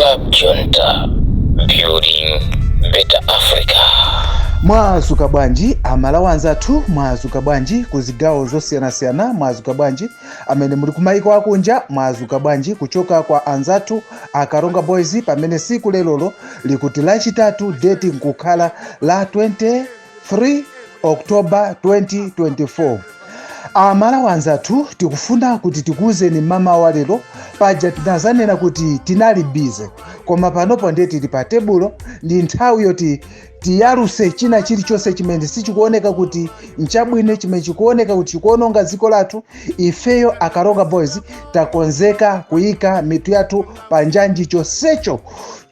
Club Junta, building better Africa. Mwazuka bwanji, Amalawi anzathu? Mwazuka bwanji ku zigawo zosiyanasiyana? Mwazuka bwanji amene muli kumayiko akunja? Mwazuka bwanji kuchoka kwa anzathu Akaronga Boys, pamene siku lelolo likuti Lachitatu, date nkukhala la 23 October 2024? Amalawi anzathu, tikufuna kuti tikuwuzeni mama wa lero. Paja tinazanena kuti tinali busy, koma panopo ndiye tili pa tebulo. Ndi nthawi yoti tiyaluse china chilichonse chimene sichikuoneka kuti nchabwino, chimene chikuoneka kuti chikuononga dziko lathu. Ifeyo Akaronga Boys takonzeka kuyika mitu yathu pa njanji, chonsecho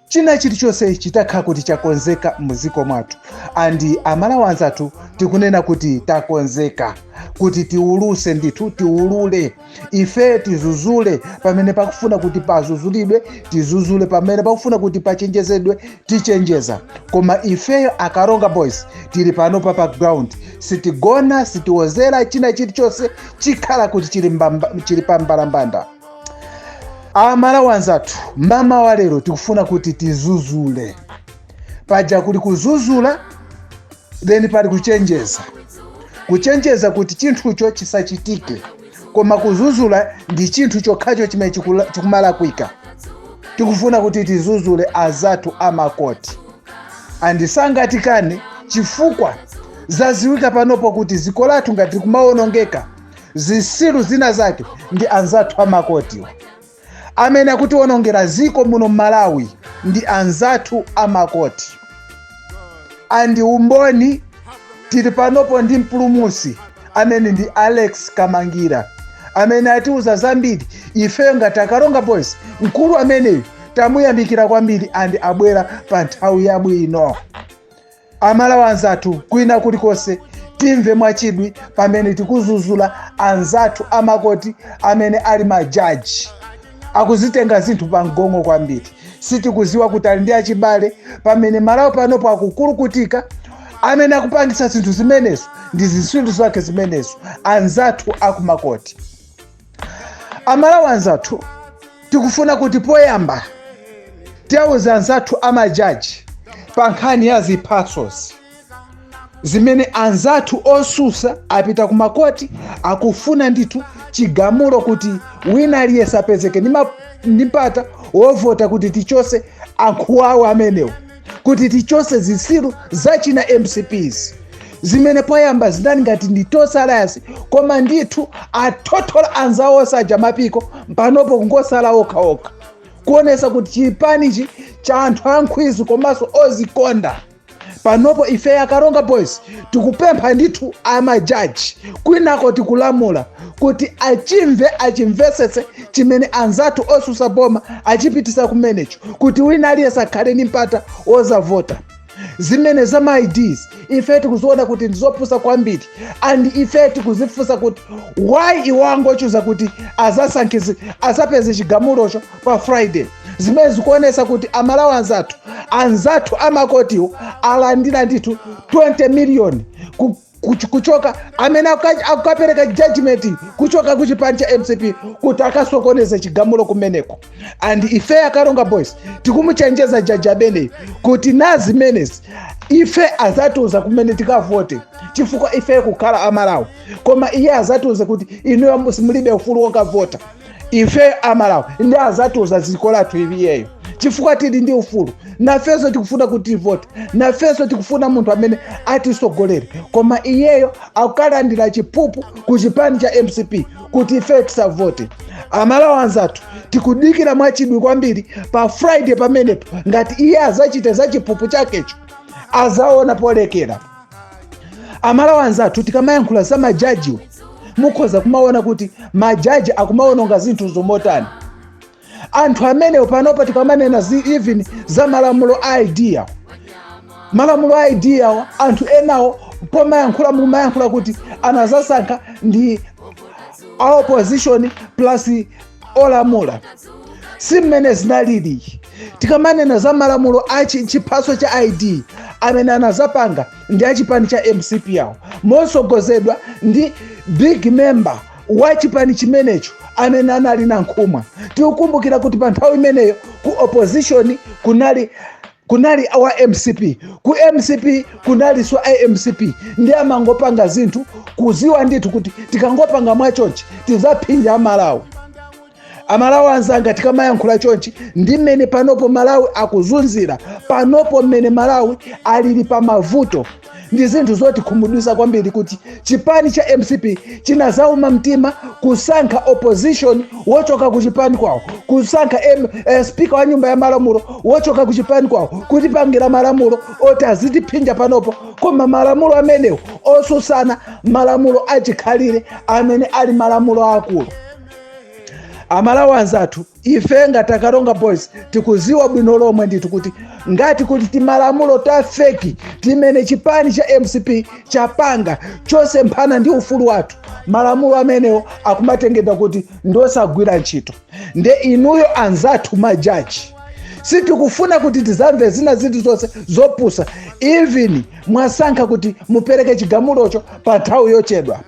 china chilichonse chitakhala kuti chakonzeka muziko mwathu. And Amalawi anzathu, tikunena kuti takonzeka kuti tiuluse ndithu, tiulule ife, tizuzule pamene pakufuna kuti pazuzulidwe, tizuzule pamene pakufuna kuti pachenjezedwe, tichenjeza. Koma ifeyo Akaronga Boys tili panopa pa ground, sitigona, sitiwozera, china chilichonse chikhala kuti chili pa mbalambanda. Amalawi anzathu, mama wa lero tikufuna kuti tizuzule. Paja kuli kuzuzula, then pali kuchenjeza. Kuchenjeza kuti chinthucho chisachitike, koma kuzuzula ndi chinthu chokhacho chimene chikumalakwika. Tikufuna kuti tizuzule azathu amakoti, andisangatikane, chifukwa zaziwika panopo kuti ziko lathu ngati kumawonongeka, zisilu zina zake ndi anzathu amakotiwa. Amene akutiwonongera ziko muno Mmalawi ndi anzathu amakoti. And umboni tili panopo ndi mpulumusi amene ndi Alex Kamangira, amene atiuza zambiri. Ifeyo ngati Akaronga Boys, mkulu ameneyu tamuyamikira kwambiri, and abwera pa nthawi yabwino. Amalawi anzathu kwina kulikonse, timve mwachidwi pamene tikuzuzula anzathu amakoti amene ali majaji, akuzitenga zinthu pa mgongo kwambiri. Sitikuziwa kuti ali ndi achibale, pamene Malawi panopo akukulukutika. Amene akupangisa zinthu zimenezo ndi zinthu zake zimenezo, anzathu akumakoti. Amalawi anzathu, tikufuna kuti poyamba tiyawuze anzathu amajaji pa nkhani ya ziphasozi zimene anzathu osusa apita kumakoti, akufuna ndithu chigamulo kuti wina aliyense apezeke ndi mpata wovota, kuti tichose ankhuwawo amenewo, kuti tichose zisilu zachina MCPs zimene poyamba zinali ngati ndi Tonse Alliance, koma ndithu athothola anzawo osaja mapiko, panopo kungosala okhaokha, kuonesa kuti chipanichi cha anthu ankhwizi komanso ozikonda. Panopo ife Akaronga Boys tikupempha ndithu amajaji kwinako, tikulamula kuti achimve, achimvesese chimene anzathu osusa boma achipitisa kumenecho, kuti wina aliyense akhale ndi mpata wozavota. Zimene za ma IDs ife tikuziona kuti ndizopusa kwambiri, and ife tikuzifunsa kuti why iwo angochuza kuti azasankhizi, azapeze chigamulocho pa Friday, zimene zikuonesa kuti Amalawi anzathu, anzathu amakotiwo alandira ndithu 20 million kuchoka amene akukapereka judgment kuchoka ku chipani cha MCP kuti akasokoneze chigamulo kumeneko. And ife Akaronga Boys tikumuchenjeza jaji ameneyi kuti na zimenezi ife azatiuza kumene tikavote, chifukwa ife kukhala Amalawi, koma iye azatiuze kuti inuyo simulibe ufulu wokavota. Ife Amalawi ndi azatiuza dziko lathu iyeyo, chifukwa tili ndi ufulu nafenso, tikufuna kuti tivote nafenso, tikufuna munthu amene atisogolere, koma iyeyo akukalandira chiphuphu ku chipani cha MCP kuti ife tisavote. Amalawi anzathu, tikudikira mwachidwi kwambiri pa Friday pamenepo, ngati iye azachite za chiphuphu chakecho, azaona polekera. Amalawi anzathu, tikamayankhula za majajiwo, mukhoza kumaona kuti majaji akumaononga zinthu zomotani anthu amenewo. Panopa tikamanena even za malamulo a ID awo, malamulo a ID awo, anthu enawo pomayankhula mumayankhula kuti anazasankha ndi a opposition plus olamula. Si mmene zinalili. Tikamanena za malamulo a chiphaso cha ID, amene anazapanga ndi achipani cha MCP awo, mosogozedwa ndi big member wa chipani chimenecho. amene anali Nankhumwa. Tikukumbukira kuti pa nthawi imeneyo ku opposition kunali wa MCP, ku MCP kunalinso a MCP, ndi amangopanga zinthu kuziwa ndithu kuti tikangopanga mwachonchi tizaphinja Amalawi. Amalawi anzanga, tikamayankhula chonchi ndi mmene panopo Malawi akuzunzira, panopo mmene Malawi alili pa mavuto, ndi zinthu zotikhumudwitsa kwambiri kuti chipani cha MCP chinazauma mtima kusankha opposition wochoka ku chipani kwawo, kusankha speaker wa nyumba ya malamulo wochoka ku chipani kwawo, kutipangira malamulo oti azitiphinja panopo, koma malamulo amenewo osusana malamulo achikhalire amene ali malamulo akulu. Amalawi anzathu, ife ngati Akalonga Boys tikuziwa bwino lomwe ndithu kuti ngati kuti timalamulo ta fake timene chipani cha MCP chapanga chosemphana ndi ufulu wathu, malamulo amenewo akumatengedwa kuti ndosagwira ntchito. Nde inuyo anzathu majaji, sitikufuna kuti tizamve zina zinthu zonse zopusa. Even mwasankha kuti mupereke chigamulocho pa nthawi yochedwa,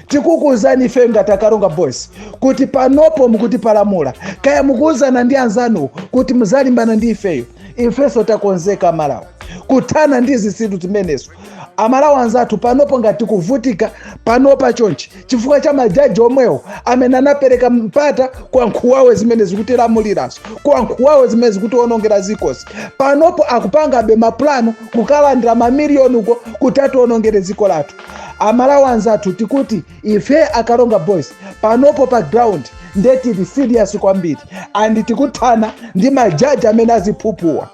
tikukuwuzani ife ngati Akalonga Boys kuti panopo mukutipalamula, kaya mukuwuzana ndi anzanu kuti muzalimbana ndi ifeyo, ifenso takonzeka Malawi kuthana ndi zinthu zimenezo. Amalawi anzathu, panopo ngati kuvutika panopa chonchi chifukwa cha majaji omwewo amene anapereka mpata kwa nkhuwawe zimene zikutilamulirazo, kwa nkhuwawe zimene zikutiwonongera zikozi, panopo akupangabe mapulano kukalandira mamiliyoni uko kuti atiwonongere dziko lathu. Amalawi anzathu, tikuti ife Akalonga Boys panopo pa ground nde tili serious kwambiri and tikuthana ndi majaji amene aziphuphuwa.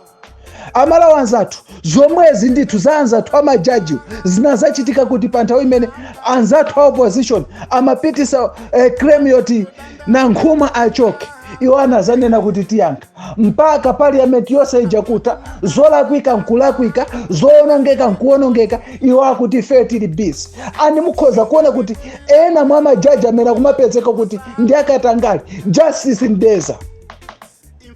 Amalawi anzathu, zomwezi ndithu za anzathu amajaji zinazachitika kuti pa nthawi imene anzathu a opposition amapitisa claim yoti Nankhumwa achoke, iwo anazanena kuti tiyankha mpaka parliament yonse ija kuta zolakwika nkulakwika, zoonongeka nkuonongeka, iwo akuti ife tili busy. And mukhoza kuona kuti ena mwa majaji amene akumapezeka kuti ndi akatangali, Justice Ndeza.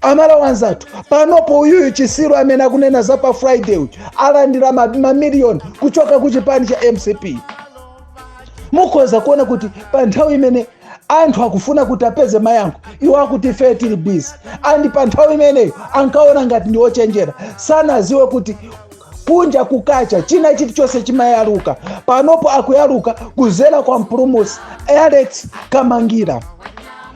Amalawi anzathu, panopo uyuyu chisiru amene akunena za pa Friday uyu alandira mamiliyoni kuchoka ku chipani cha MCP. Mukhoza kuona kuti pa nthawi imene anthu akufuna kuti apeze mayankho, iwo akuti ife tili busy. And pa nthawi imeneyo ankaona ngati ndi ochenjera, sanaziwe kuti kunja kukacha china chilichonse chimayaluka. Panopo akuyaluka kuzera kwa mpulumusi Alex Kamangira.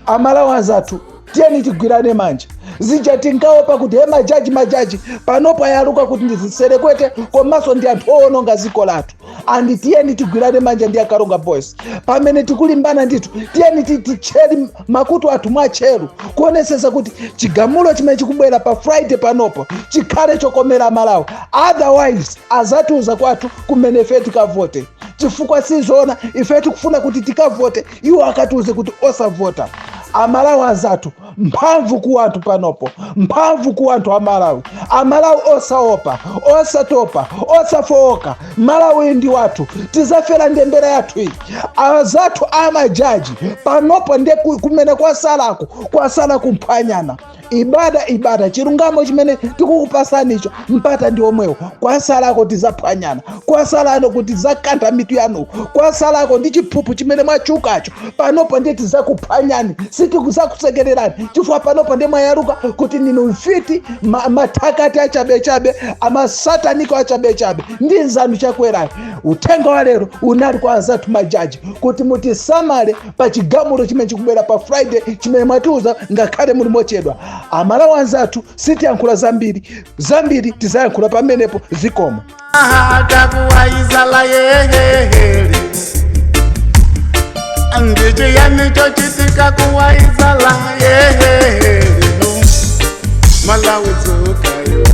Amalawi anzathu, tiyeni tigwirane manja. Zija tinkaopa kuti he majaji majaji, panopo ayaluka kuti ndiziserekwete komanso ndi anthu owononga dziko lathu. And tiyeni tigwirane manja ndi Akalonga Boys pamene tikulimbana ndithu. Tiyeni titchere makutu athu mwatcheru kuonesesa kuti chigamulo chimene chikubwera pa Friday panopo chikhale chokomera Malawi. Otherwise azatiuza kwathu kumene ife tikavote, chifukwa sizoona ife tikufuna kuti tikavote, iwo akatiuze kuti osavota. Amalawi anzathu, mphamvu ku anthu panopo, mphamvu ku anthu Amalawi. Amalawi osaopa, osatopa, osafowoka. Malawi ndi wathu, tizafera ndembera yathu iyi. Azathu amajaji panopo nde kumene kwasalako kwasala kumphwanyana. Ibada ibada, chilungamo chimene tikukupasanicho, mpata ndi omwewo. Kwasalako tizaphwanyana, kwasalako kuti tizakantha mitu yanu, kwasalako ndi chiphuphu chimene mwachukacho. Panopo ndiye tizakuphwanyani, sitikuzakusekererani, chifukwa panopo ndiye mwayaluka kuti ninu mfiti, mathakati achabechabe, amasataniko achabechabe ndi nzanu Chakwerayo. Uthenga wa lero unali kwa anzathu majaji kuti mutisamale pa chigamulo chimene chikubwera pa Friday chimene mwatiuza ngakhale muli mochedwa. Amalawi anzathu, sitiyankhula zambiri zambiri, tizayankhula pamenepo. Zikomo. Akakuwaizala yeheheli ndichiyani chochitika kuwaizala yeheheli? Malawi dzuka iwe.